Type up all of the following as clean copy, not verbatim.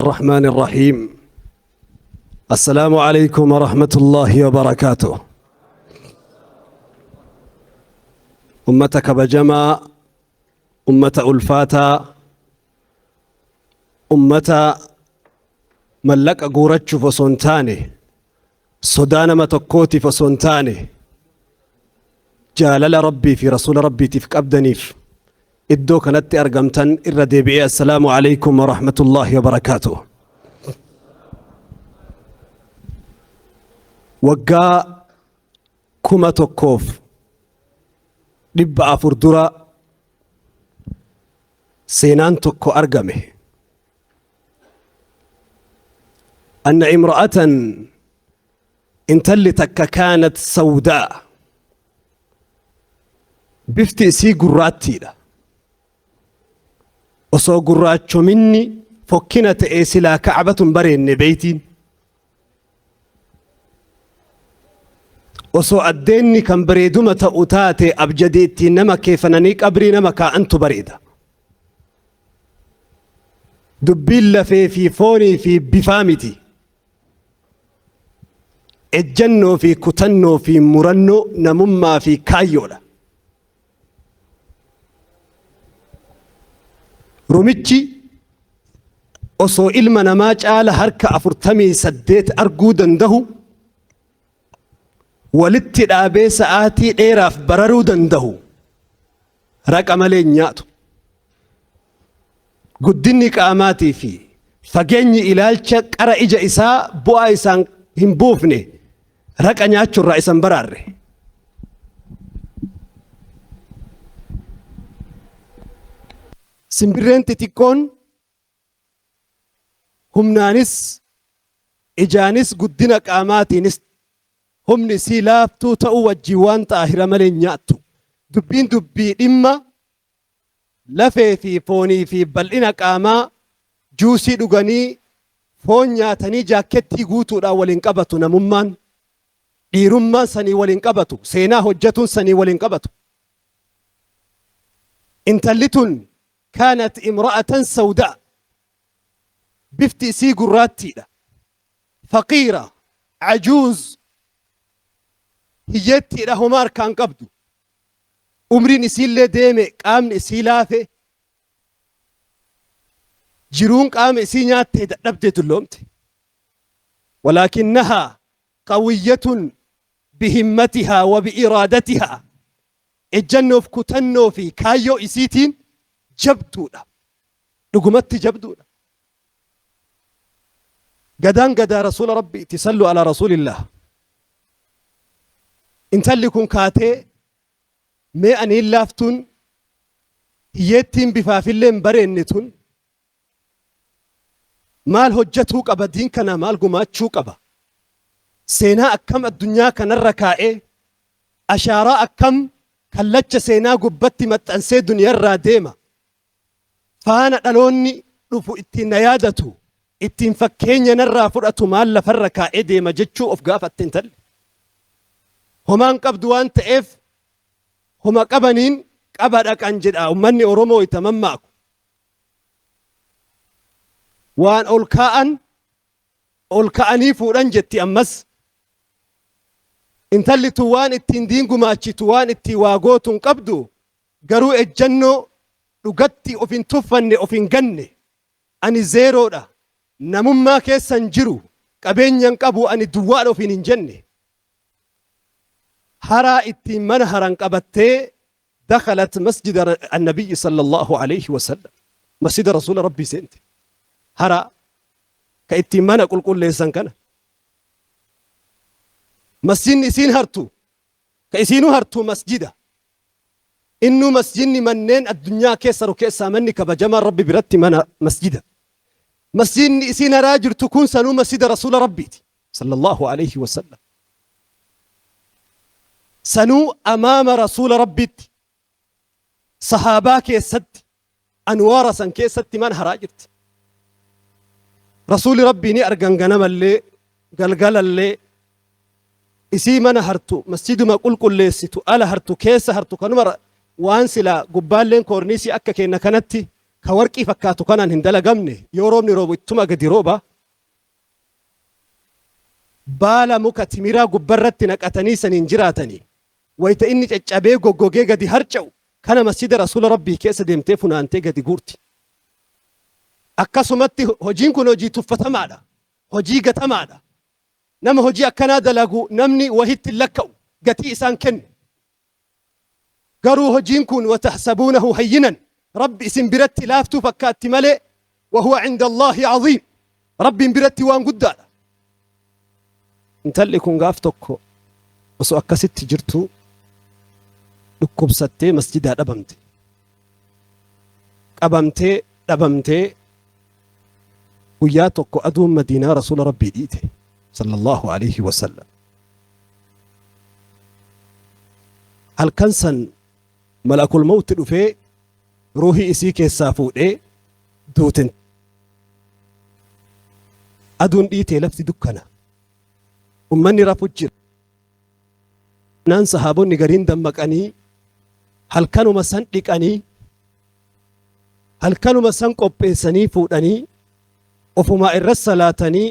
الرحمن الرحيم. السلام عليكم ورحمة الله وبركاته. Ummata kabajamaa, ummata ulfaataa, ummata mallaqa guurachuuf osoo hin taane, sodaa nama tokkootiif osoo hin taane, jaalala Rabbii fi Rasuula Rabbiitiif qabdaniif iddoo kanatti argamtan irra deebi'ee assalaamu alaikum wa rahmatullaahi wa barakaatuh. Waggaa 1400 dura seenaan tokko argame. Anna imra'atan, intalli takka, kaanat sawdaa, bifti isii gurraattiidha. Osoo gurraachominni fokkina ta'ee silaa ka'abatu hin bareenne beeytiin. Osoo addeenni kan bareeduma ta'u taate abjadii ittiin nama keefananii qabrii nama kaa'antu bareeda. Dubbiin lafee fi foonii fi bifaa miti. Ejjannoo fi kutannoo fi murannoo namummaa fi kaayyoodha. Rumichi osoo ilma namaa caala harka 48 arguu dandahu, walitti dhaabee sa'aatii dheeraaf bararuu dandahu, raqa malee hin nyaatu. Guddinni qaamaatii fi fageenyi ilaalcha qara ija isaa bu'aa isaan hin buufne, raqa nyaachuurraa isan baraarre. Simbirreen xixiqqoon humnaanis ijaanis guddina qaamaatiinis humni isii laaftuu ta'uu wajjin waan xaahira malee hin nyaattu. Dubbiin dubbii dhimma lafee fi foonii fi bal'ina qaamaa, juusii dhuganii foon nyaatanii jaakkettii guutuudhaan waliin qabatu. Namummaan, dhiirummaan sanii waliin qabatu, seenaa hojjetuun sanii waliin qabatu. Intalli tun kaanat imra'atan sawdaa, bifti isii gurraattiidha, faqiira, ajuuz, hiyyeettiidha, homaa harkaan qabdu, umriin isiillee deeme, qaamni isii laafe, jiruun qaama isii nyaattee dadhabdee dulloomte. Walaakinnahaa qawiyyatun bihimmatihaa wa bi'iraadatihaa, ejjannoof kutannoo fi kaayyoo isiitiin jabduudha, dhugumatti jabduudha. Gadaan gadaa rasuula Rabbiiti, sallu alaa rasuulillah. Intalli kun kaatee, mee aniin laaftuun hiyyeettiin bifaafillee hin bareenne tun maal hojjetuu qaba, diin kana maal gumaachuu qaba, seenaa akkam addunyaa kanarra kaa'ee, ashaaraa akkam kallacha seenaa gubbatti maxxansee duniyarraa deema, faana dhaloonni dhufu ittiin na yaadatu, ittiin fakkeenya narraa fudhatu maal lafarra kaa'ee deema jechuu of gaafatte intalli. Homaan qabdu waan ta'eef homa qabaniin qaba dhaqan jedha ummanni Oromoo itti mammaaku. Waan ol kaa'an ol ka'anii fuudhan jetti ammas. Intalli tun waan ittiin diin gumaachitu, waan ittiin waa gootu hin qabdu, garuu ejjannoo dhugatti of hin tuffanne, of hin ganne. Ani zeeroodha, namummaa keessa hin jiru, qabeenya hin qabu, ani duwwaadha ofiin hin jenne. Haraa ittiin mana haran qabattee dakhalat masjida annabiyyi sallallahu alayhi wasallam, masjida rasuula Rabbii seente. Haraa ka ittiin mana qulqulleessan kana, masjidni isiin hartu, ka isiinuu hartu masjida. Innuu masjidni manneen addunyaa keessa jiru keessaa manni kabajamaan Rabbi biratti mana masjida. Masjidni isiin haraa jirtu kun sanuu masjida rasuula Rabbiiti sallallahu alayhi wasallam. Sanuu amaama rasuula Rabbiitti, sahaabaa keessatti, anwaara san keessatti mana haraa jirti. Rasuuli Rabbii ni argan, ganamallee galgalallee isii mana hartu, masjiduma qulqulleessitu, ala hartu, keessa hartu, kanuma waan silaa gubbaalleen koorniisii akka kenna kanatti Ka warqii fakkaatu kanaan hin dalagamne yoo roobni roobu ittuma gadi rooba. Baala muka timiraa gubbarratti naqatanii saniin jiraatanii. Wayta inni caccabee goggogee gadi harca'u kana masjida Rasuula Rabbii keessa deemtee funaantee gadi guurti. Akkasumatti hojiin kun hojii tuffatamaadha. Hojii gatamaadha. Nama hojii akkanaa dalagu namni wahitti hin lakka'u, gatii isaan kennu. Garuu hojiin kun watahsabuunahu hayyinan Rabbi isin biratti laaftuu fakkaatti malee wahuwa cinda Allaahi aziim Rabbiin biratti waan guddaadha. Intalli kun gaaf tokko osoo akkasitti jirtuu dhukkubsattee masjidaa dhabamte. Qabamtee dhabamtee guyyaa tokko aduun Madiinaa Rasuula Rabbii dhiite sallallahu alaihi wasallam. Halkan san malakul mawti dhufee ruuhii isii keessaa fuudhee duuten. Aduun dhiitee lafti dukkana. Ummanni rafu jira. Naan sahaabonni gariin dammaqanii halkanuma san dhiqanii halkanuma san qopheessanii fuudhanii ofumaa irra salaatanii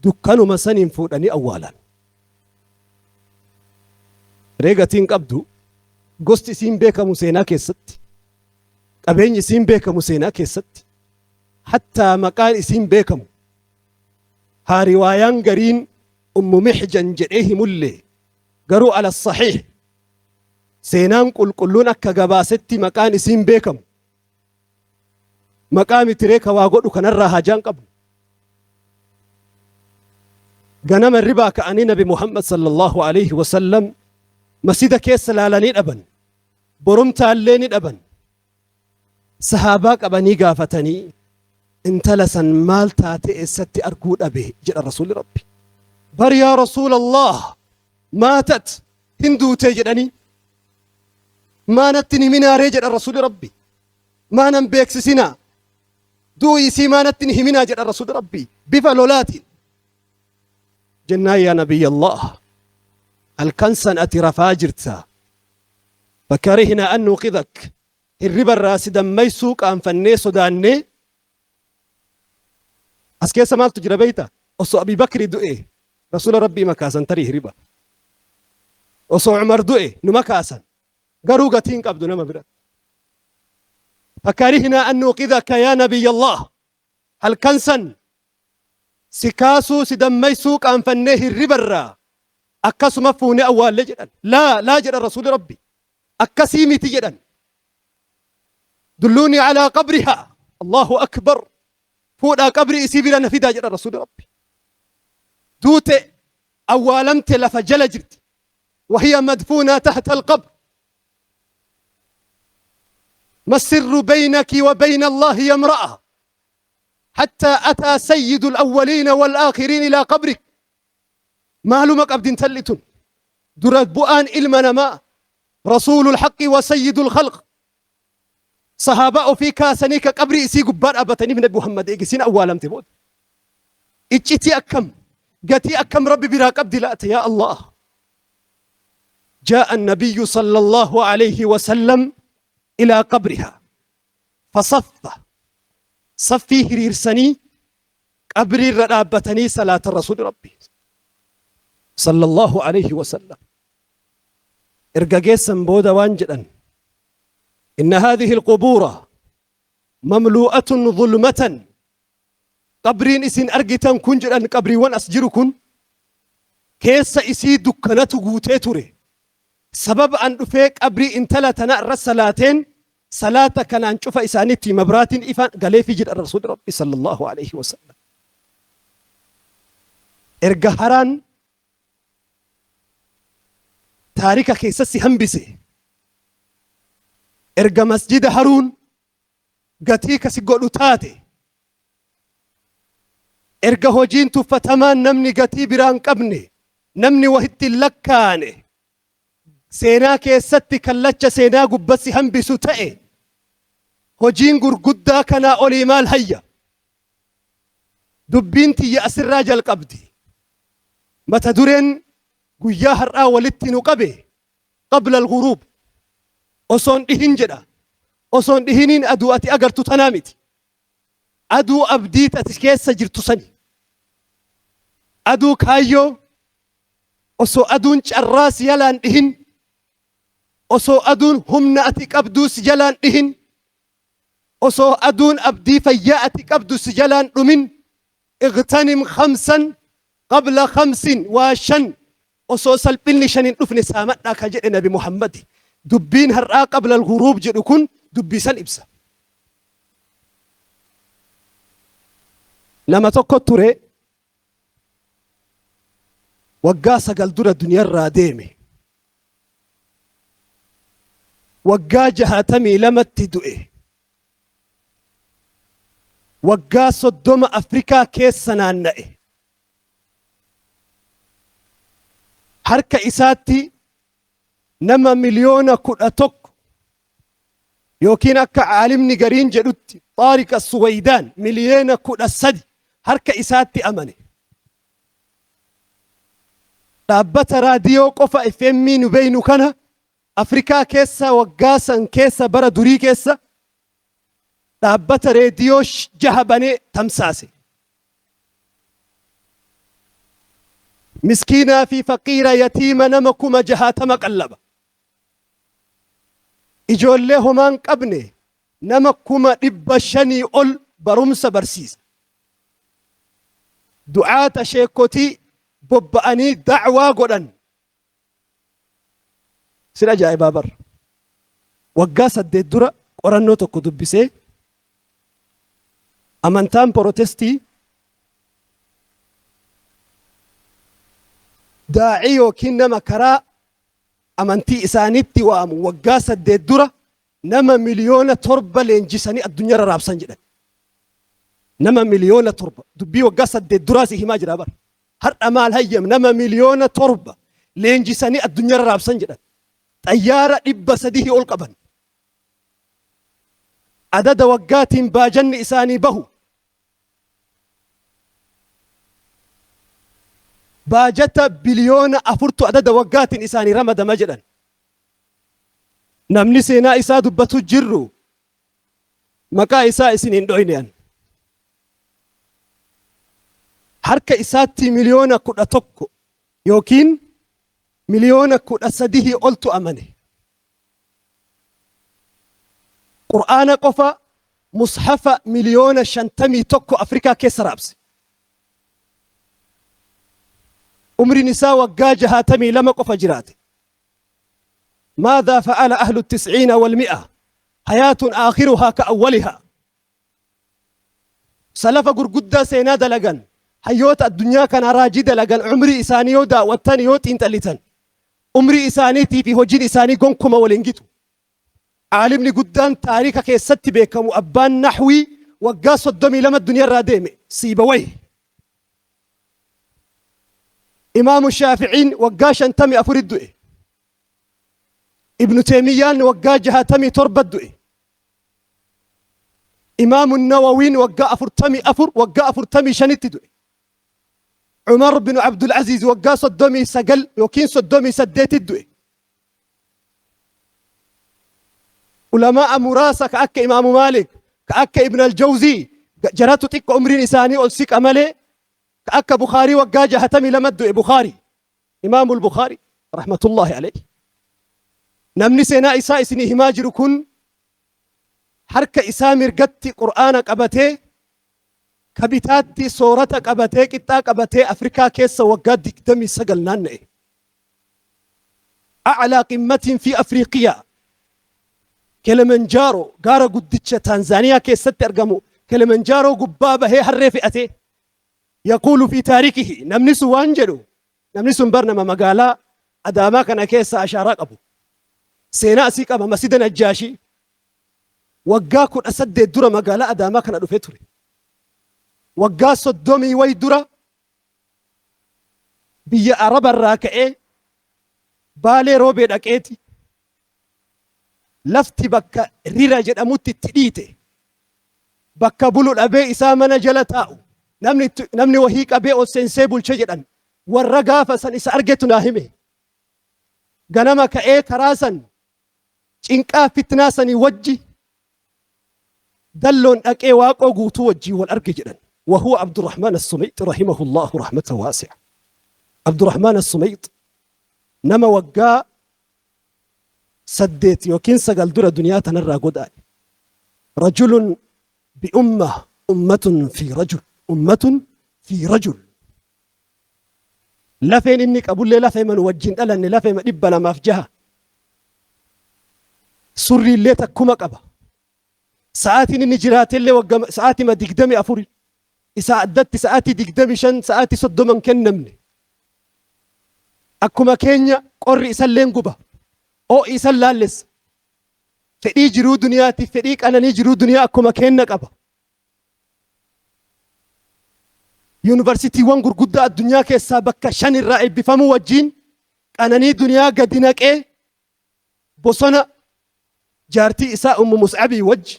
dukkanuma saniin fuudhanii awwaalan. Ree gatiin qabdu gosti isiin beekamu seenaa keessatti qabeenyi isiin beekamu seenaa keessatti hattaa maqaan isiin beekamu haa riwaayaan gariin Ummu Mihjan jedhee himullee garuu ala sahiih seenaan qulqulluun akka gabaasetti maqaan isiin beekamu maqaa mitiree ka waa godhu kanarraa haajaan qabnu. Ganama ribaa ka'anii Nabi Muhammad sallallahu alaihi wasallam masjida keessa laalanii dhaban. Borumtaallee ni dhaban. Sahaabaa qabanii gaafatanii intala san maal taatee eessatti arguu dhabe jedha Rasuulli Rabbi. Bar yaa Rasuulallah maatat hin duutee jedhanii. Maa natti hin himinaaree jedha Rasuulli Rabbi. Maa nan beeksisinaa. Du'u isii maa natti hin himinaa jedha Rasuulli Rabbi. Bifa lolaatiin. Jennaan yaa Nabiyyallah halkan san ati rafaa jirta. Fakarihna an nuuqidak hirriba irraa si dammaysuu qaanfannee sodaannee. As keessa maaltu jira beeyta? Osoo Abii Bakri du'e Rasuula Rabbii makaasan tarii hiriba. Osoo Umar du'e numa kaasan. Garuu gatii hin qabdu nama biratti. Fakarihnaa an nuuqidaka yaa Nabiyyallah. Halkan san si kaasuu si dammaysuu qaanfannee hirriba irraa akkasuma fuunee awwaalle jedhan. Laa laa jedhan Rasuuli Rabbi. Akkasii miti jedhan. Dulluunii alaa qabrihaa. Allahu akbar. Fuudhaa qabrii isii bira na fidaa jedhan Rasuuli Rabbi. Duute awwaalamte lafa jala jirti. Wahiya madfuunaa tahta alqabr. ما السر بينك وبين الله يا امرأة حتى أتى سيد الأولين والآخرين إلى قبرك maaluma qabdi intalli tun dura bu'aan ilma namaa rasuulul haqqi wa sayyidul khalq sahaabaa ofii kaasanii ka qabrii isii gubbaa dhaabbataniif Nabi Muhammad eegisiin awwaalamte booda iccitii akkam gatii akkam Rabbi biraa qabdi laata yaa Allah. جاء النبي صلى الله عليه وسلم إلى قبرها فصف صفي هريرسني qabrii irra dhaabbatanii salaatan Rasuulli Rabbi sallallahu alayhi wasallam. Erga geessan booda waan jedhan inna haadhihi alqubuura mamluu'atun zulmatan qabriin isin argitan kun jedhan qabriiwwan as jiru kun keessa isii dukkanatu guutee ture. Sababa an dhufee qabrii intala tanaa irra salaateen salaata kanaan cufa isaaniitti mabraatiin ifa galeefii jedha Rasuulli Rabbi sallallahu alaihi wasallam. Erga haraan taarika keessatti hambise erga masjida haruun gatii kasi godhu taate erga hojiin tuffatamaan namni gatii biraan qabne namni wahitti hin lakkaane seenaa keessatti kallacha seenaa gubbatti hambisu ta'e hojiin gurguddaa kanaa olii maal hayya? Dubbiin tiyya asirraa jalqabdi. Mata dureen guyyaa har'aa walitti nu qabe qabla al-ghuruub osoon dhihin jedha. Osoo hin dhihiniin aduu ati agartu tanaa miti. Aduu abdii ati keessa jirtu sani. Aduu kaayyoo osoo aduun carraa si jalaan dhihin, osoo aduun humna ati qabduu si jalaan dhihin, osoo aduun abdii fayyaa ati qabdu si jalaan dhumin, igtanim khamsan qabla khamsin, waa shan osoo salphinni shan hin dhufne saamadhaa ka jedhe Nabi Muhammadi. Dubbiin har'aa qabla al-ghuruub jedhu kun dubbii san ibsa. Nama tokko ture, waggaa 9 dura duniyarraa deeme. Waggaa 62tti du'e. Waggaa 30 Afrikaa keessa naanna'e. Harka isaatti nama 11 miliyoona yookiin akka aalimni gariin jedhutti Xaariq As-Suwaydaan 13 miliyoona harka isaatti amane. Dhaabbata raadiyoo qofa FM nu beeynu kana Afrikaa keessa waggaa san keessa, bara durii keessa, dhaabbata reediyoo jaha banee tamsaase. Miskiinaa fi faqiira, yatiima nama 60,000 qallaba. Ijoollee homaan qabne nama 500,000 ol barumsa barsiisa. Du'aata, sheekotii bobba'anii da'waa godhan. Sin ajaa'ibaa bar. Waggaa 8 dura qorannoo tokko dubbisee, amantaan Porotestii daa'ii yookiin nama karaa amantii isaaniitti waamu waggaa 8 dura nama 7 miliyoona leenjisanii addunyaarra raabsan jedhan. Nama 7 miliyoona, dubbii waggaa 8 duraa si himaa jira bar. Har'a maal hayyam, nama 7 miliyoona leenjisanii addunyaarra raabsan jedhan. Xayyaara 300 ol qaban. Adada waggaatiin baajanni isaanii bahu. Baajata 4 biliyoona adada waggaatiin isaanii ramadama jedhan. Namni seenaa isaa dubbatu jirru maqaa isaa isin hin dhoyne an. Harka isaatti 11 miliyoona yookiin 13 miliyoona oltu amane. Qur'aana qofa mushafa 51 miliyoona Afrikaa keessa raabse. Umriin isaa waggaa 62 qofa jiraate. ماذا فعل أهل التسعين والمئة؟ حياة آخرها كأولها. Salafa gurguddaa seenaa dalagan, hayyoota addunyaa kana raajii dalagan, umrii isaanii yoo daawwattan, yoo xiinxallitan, umrii isaaniitii fi hojiin isaanii gonkuma waliin gitu. Aalimni guddaan taarika keessatti beekamu, abbaan naxwii, waggaa 32 addunyaarraa deeme, Siibawayh. Imaamu Shaaficiin waggaa 54 du'e. Ibnu Teemiyyaan waggaa 67 du'e. Imaamu Nawawiin waggaa 44, waggaa 45tti du'e. Umar bin Abdul Aziz waggaa 39 yookiin 38tti du'e. Ulamaa muraasa ka akka Imaamu Maalik, ka akka Ibn al-Jawzii, jaratu xiqqo umriin isaanii ol siqa malee, ka akka Bukhaarii waggaa 62 du'e Bukhaarii. Imaamul Bukhaarii rahmatullahi alayhi. Namni seenaa isaa isinii himaa jiru kun harka isaa mirgatti Qur'aana qabatee, ka bitaatti soorata qabatee, qixxaa qabatee Afrikaa keessa waggaa 29 naanna'e. A'laa qimmatiin fi Afriiqiyaa, Kilimanjaaroo, gaara guddicha Taanzaaniyaa keessatti argamu Kilimanjaaroo gubbaa bahee harree fe'atee, yaquulu fi taarikihi, namni sun waan jedhu, namni sun bar nama magaalaa Adaamaa kana keessa ashaaraa qabu. Seenaa asii qaba, Masjida Najjaashii. Waggaa 18 dura magaalaa Adaamaa kana dhufee ture. Waggaa 30 wayi dura biyya Araba irraa ka'ee Baalee Roobee dhaqeeti lafti bakka Rira jedhamutti itti dhiite. Bakka bulu dhabee isaa mana jala taa'u namni wahii qabee ol seensee bulche jedhan. Warra gaafa san isa argetu naa hime. Ganama ka'ee karaa san cinqaa fitnaa sanii wajji Dalloon dhaqee Waaqoo Guutuu wajjiin wal arge jedhan. Wahuwa Abdurrahmaan As-Sumeyx rahimahullaahu rahmatan waasi'a. Abdurrahmaan As-Sumeyx nama waggaa 8 yookiin 9 dura duniyaa tanarraa godaane. Rajulun bi ummah, ummatun fi rajul, ummatun fi rajul. Lafeen inni qabullee lafeema nu wajjin dhalanne lafeema 206. Surriillee takkuma qaba. Sa'aatiin inni jiraatellee wagga sa'aatima 24. Isaa addatti sa'aatii 25 sa'aatii 30 hin kennamne. Akkuma keenya qorri isalleen guba. Oo'i isan laallessa. Fedhii jiruu duniyaatiif fedhii qananii jiruu duniyaa akkuma keenna qaba. Yuunivarsiitiiwwan gurguddaa addunyaa keessaa bakka 5 irraa eebbifamuu wajjiin qananii duniyaa gadi naqee bosona jaartii isaa Ummu Mus'abii wajji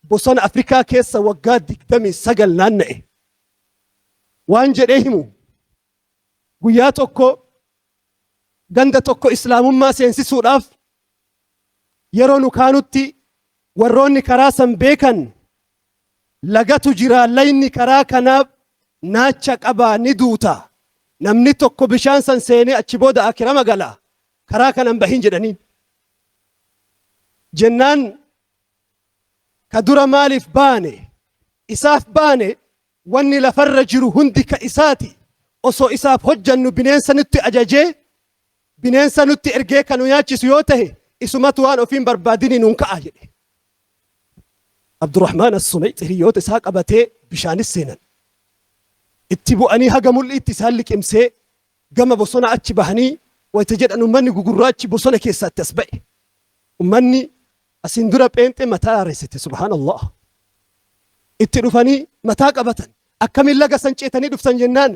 bosona Afrikaa keessa waggaa 29 naanna'e. Waan jedhee himu guyyaa tokko ganda tokko islaamummaa seensisuudhaaf yeroo nu kaanutti warroonni karaa san beekan lagatu jira layni karaa kanaa naacha qabaa ni duuta namni tokko bishaan san seenee achi booda akirama gala karaa kanan bahin jedhaniin jennaan ka dura maaliif baane isaaf baane Wanni lafarra jiru hundi ka isaati. Osoo isaaf hojjannu bineensa nutti ajajee, bineensa nutti ergee ka nu nyaachisu yoo tahe, isumatu waan ofii hin barbaadinii nuun ka'a jedhe. Abdurrahmaan As-Sumeyx hiriyyoota isaa qabatee bishaanis seenan. Itti bu'anii haga mul'iitti isaan liqimsee gama bosona achi bahanii wayta jedhan ummanni gugurraachi bosona keessaa itti as ba'e. Ummanni asiin dura pheenxee mataa haaressite subhaanallah. Itti dhufanii mataa qabatan. Akkamiin laga san ceetanii dhuftan jennaan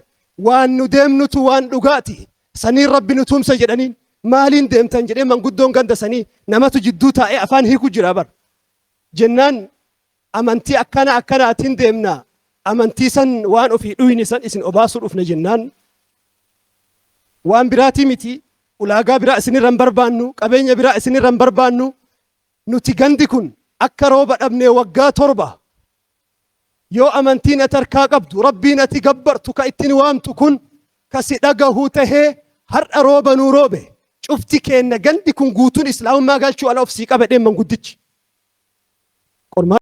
waan nu deemnutu waan dhugaati. Saniin Rabbi nu tumsa jedhaniin maaliin deemtan jedhee manguddoon ganda sanii namatu jidduu taa'ee afaan hiiku jira bar. Jennaan amantii akkana akkanaatiin deemna amantii san waan ofii dhuyne san isin obaasuu dhufne jennaan waan biraatii miti ulaagaa biraa isinirra hin barbaannu qabeenya biraa isinirra hin barbaannu nuti gandi kun akka rooba dhabnee waggaa 7 yoo amantiin ati harkaa qabdu rabbiin ati gabbartu ka ittiin waamtu kun ka si dhagahu tahee har'a rooba nuu roobe cufti keenna gandi kun guutuun islaamummaa galchuu ala of sii qaba jedheen manguddichi. Qormaata.